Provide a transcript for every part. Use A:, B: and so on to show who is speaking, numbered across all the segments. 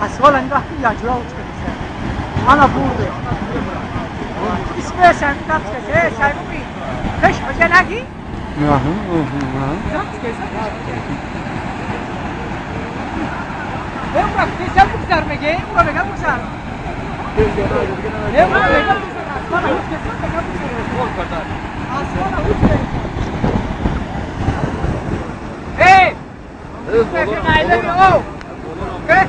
A: Асфал нигоҳ кун, яҷура уч кардиса. Ана бурде. Исме сами дабс касе, сами пеш ҳоҷа наги? Дабс касе. Э, ура, бигзар меге, ура мега бигзар. Э, ура мега бигзар. Асфал уч касе, мега бигзар. Асфал уч касе. Эй! I love you. Okay?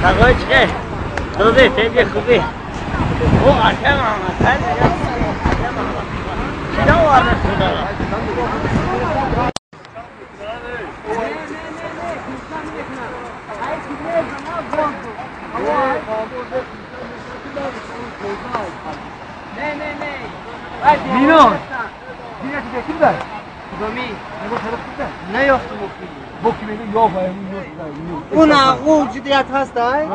B: آقای چه؟ خوبی خیلی خوبی. او عشق محمد. چرا وارد شده؟
A: Mino!
C: اون آقو جدیت هست ای؟